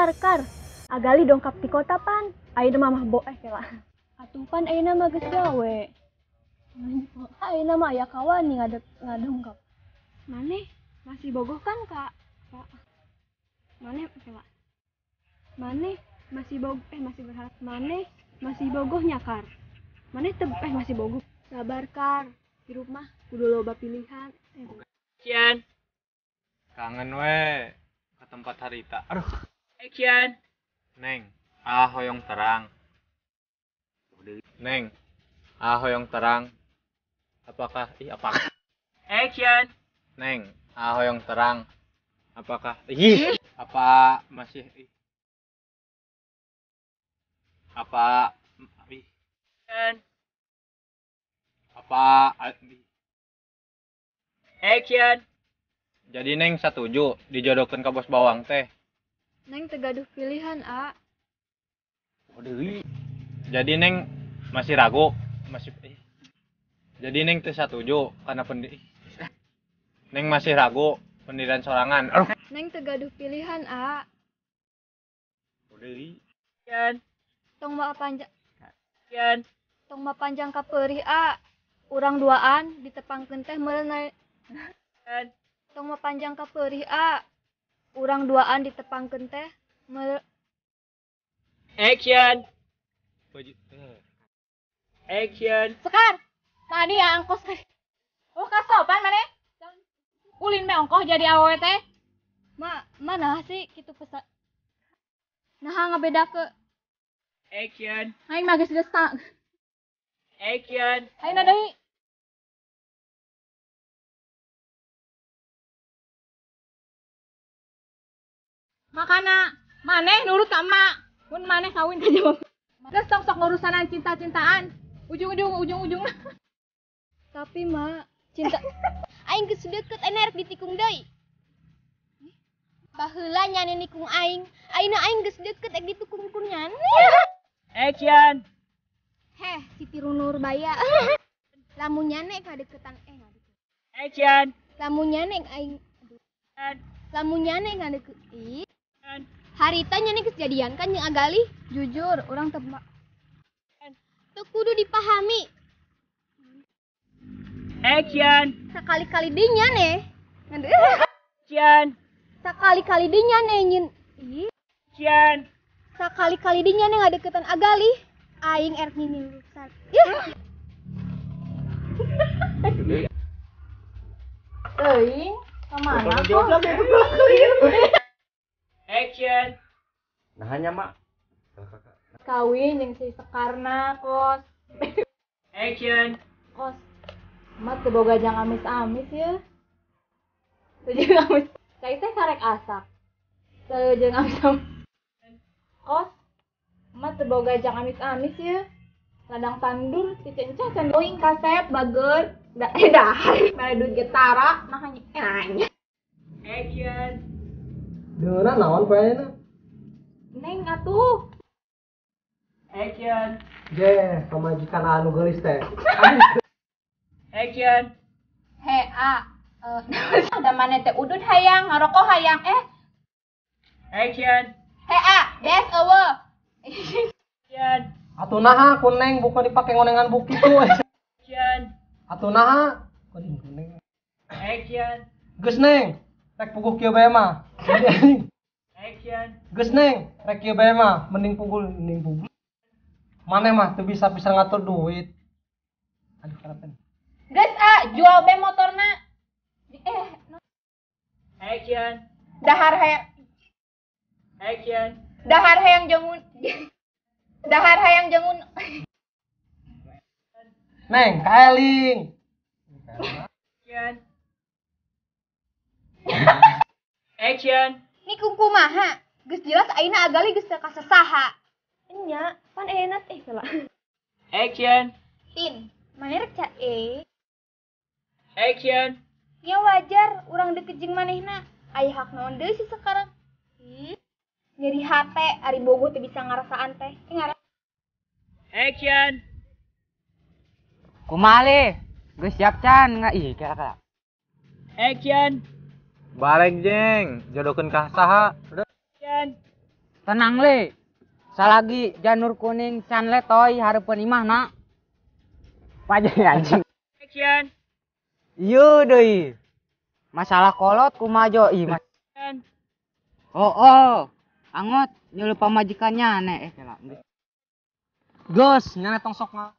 Kar, kar. Agali dongkap ti kota pan. Ayeuna mah bo eh kela. Atuh pan ayeuna mah geus gawe. Ayeuna mah aya kawani ngadep ngadongkap. Maneh masih bogoh kan kak? Kak. Maneh kela. Maneh masih bog eh masih berharap maneh masih bogohnya kar. Maneh teu eh masih bogoh. Sabar kar. Hirup mah kudu loba pilihan. Action. Kangen we ke tempat harita. Aduh. Action. Neng, ah hoyong terang. Neng, ah hoyong terang. Apakah ih apakah? Action. Neng, ah hoyong terang. Apakah ih apa masih ih apa ih apa ih. Action. Jadi Neng setuju dijodohkan ke bos bawang teh. Neng tegaduh pilihan, A. Waduh. Jadi Neng masih ragu, masih Jadi Neng teu satuju karena Neng masih ragu pendirian sorangan. Aduh. Neng tegaduh pilihan, A. Waduh. Action. Tong ma panjang. Action. Tong ma panjang ka peurih, A. Urang duaan ditepangkeun teh meureun. Action. Tong ma panjang ka peurih, A. Urang duaan ditepangkeun teh Action. Action. Sekar, tadi ya angkos. Oh, kasopan maneh? Ulin me ongkoh jadi awewe teh. Ma, mana sih kitu pesan? Nah, ngabeda ke. Action. Aing mah geus geus tak. Action. Aing deui. Makana maneh nurut ka emak. Mun maneh kawin ka jawab. Geus tong sok ngurusanan cinta-cintaan. Ujung-ujung ujung-ujung. Tapi mak, cinta aing geus deukeut aing rek ditikung deui. Baheula nyane nikung aing, ayeuna aing geus deukeut rek ditikung ku nyane. Action. Heh, Siti Nurbaya. Lamun nyane kadeukeutan eh ngadeukeut. Action. Lamun nyane aing lamun nyane ngadeukeut. Harita nyane geus jadian kan jeung Agali? Jujur, urang teu teu kudu dipahami. Action. Sakali-kali deui nyane. Action. Sakali-kali deui nyane nyin. Action. Sakali-kali deui nyane ngadeuketan Agali. Aing erek ninilusan. Ih. Teuing, ka mana kok? Action. Nah hanya mak. Kawin jeung si Sekarna kos. Action. Kos. Mak teu boga jang amis-amis ya. Teu jeung amis. Cai teh karek asak. Teu jeung amis-amis. Kos. Mak teu boga jang amis-amis ya. Ladang tandur si cencah can euing kasep bager. Da dahar mere duit getara nah nya. Action. Deuna naon poe ayeuna? Neng atuh. Action. Je, pamajikan anu geulis teh. Action. He a, da maneh teh udud hayang, ngaroko hayang eh. Action. He a, des eueuh. Action. Atuh naha ku Neng bukan dipake ngonengan buku kitu. Action. Atuh naha ku Neng. Action. Geus Neng, rek puguh kieu bae mah. Action. Geus Neng, rek kieu bae mah mending pugul mending pugul. Maneh mah teu bisa pisan ngatur duit. Aduh karapen. Geus ah, jual be motorna. Action. Dahar hayang. Action. Dahar hayang jangun. Dahar hayang jangun. Neng, kaeling. Action. Action. Nikung kumaha? Geus jelas ayeuna Agali geus teu kasasaha. Nya, pan ayeuna teh salah. Action. Tin, maneh rek ca e. Action. Nya wajar urang deket jeung manehna. Aya hak naon deui sih sekarang? Nyeri hate ari bogoh teu bisa ngarasaan teh. Action. Kumaha le? Geus siap can nga ih kira-kira. Action. Bareng jeng, jodohkeun ka saha? Action. Tenang le. Salagi janur kuning can letoy hareupeun imahna. Pajak anjing. Action. Ieu deui. Masalah kolot kumaha jo ih. Oh oh. Angot nyuluh pamajikannya aneh kela. Geus, nyana tong sok nga.